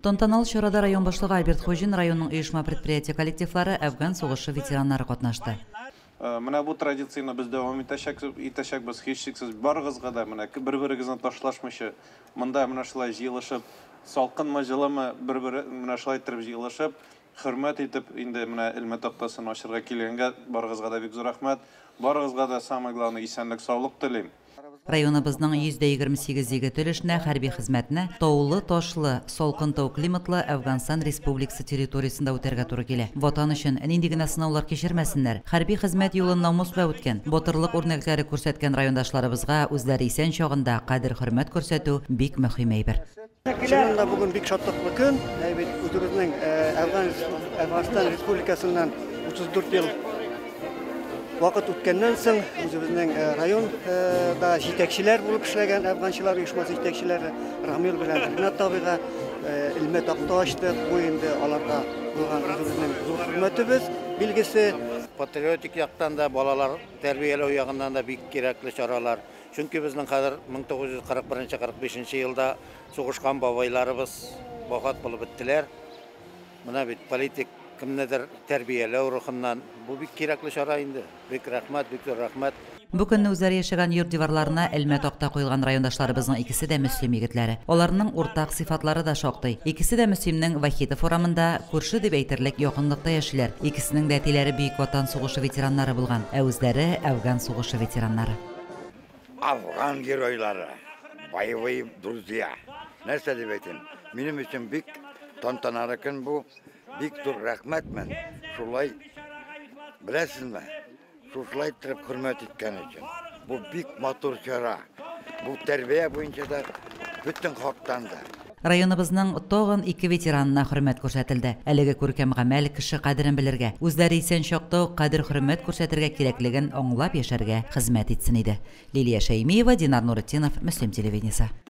Тантаналы чарада район башлыгы Альберт Хуҗин, районның оешма-предприятие коллективлары, Әфган сугышы ветераннары катнашты. Менә бу традицияне без дәвам итәчәкбез, һичшиксез. Барыгызга да менә бер-берегезне ташлашмыйча, монда менә шулай җыелышып, салкынмы, җылымы, бер-бер менә шулай иттереп җыелышып, хөрмәт итеп, инде менә элмә тактасын ачырга килгәнгә барыгызга да бик зур рәхмәт. Барыгызга да самое главное исәнлек, саулык телим. Районыбызның 128 егете өлешенә хәрби хезмәтне таулы, ташлы, салкын тау климатлы Әфганстан Республикасы территориясендә үтәргә туры килә. Ватан өчен нинди генә сынаулар кичермәсеннәр, хәрби хезмәт юлын намус белән үткән, батырлык үрнәкләре күрсәткән райондашларыбызга үзләре исән чагында кадер-хөрмәт күрсәтү бик мөһим әйбер. Чыннан да бүген бик шатлыклы көн. Әй бит үзебезнең Әфганстан Республикасыннан 34 ел вакыт үткәннән соң үзебезнең районда җитәкчеләр булып эшләгән әфганчылар оешмасы җитәкчеләре Рамил белән Ринат абыйга элмә такта ачтык. Бу инде аларга булган үзебезнең зур хөрмәтебез билгесе. Патриотик яктан да, балалар тәрбияләү ягыннан да бик кирәкле чаралар. Чөнки безнең хәзер 1941-45 елда сугышкан бабайларыбыз вафат булып беттеләр. Менә бит политик кемнедер тәрбияләү рухыннан бу бик кирәкле чара инде. Бик рәхмәт, бик зур рәхмәт. Бу көнне үзләре яшәгән йорт диварларына элмә такта куелган райондашларыбызның икесе дә Мөслим егетләре. Аларның уртак сыйфатлары да шактый. Икесе дә Мөслимнең Вахитов урамында, күрше дип әйтерлек якынлыкта яшиләр. Икесенең дә әтиләре Бөек Ватан сугышы ветераннары булган, ә үзләре Әфган сугышы ветераннары. Афган геройлары, боевые друзья. Нәрсә дип әйтим? Минем өчен бик тантаналы көн бу. Бик зур рәхмәтмен. Шулай беләсезме? Шушылай иттереп хөрмәт иткән өчен. Бу бик матур чара. Бу тәрбия буенча да, бөтен хактан да. Районыбызның тагын ике ветеранына хөрмәт күрсәтелде. Әлеге күркәм гамәл кеше кадерен белергә, үзләре исән чакта ук кадер-хөрмәт күрсәтергә кирәклеген аңлап яшәргә хезмәт итсен иде. Лилия Шәймиева, Динар Нуретдинов, Мөслим телевидениесе.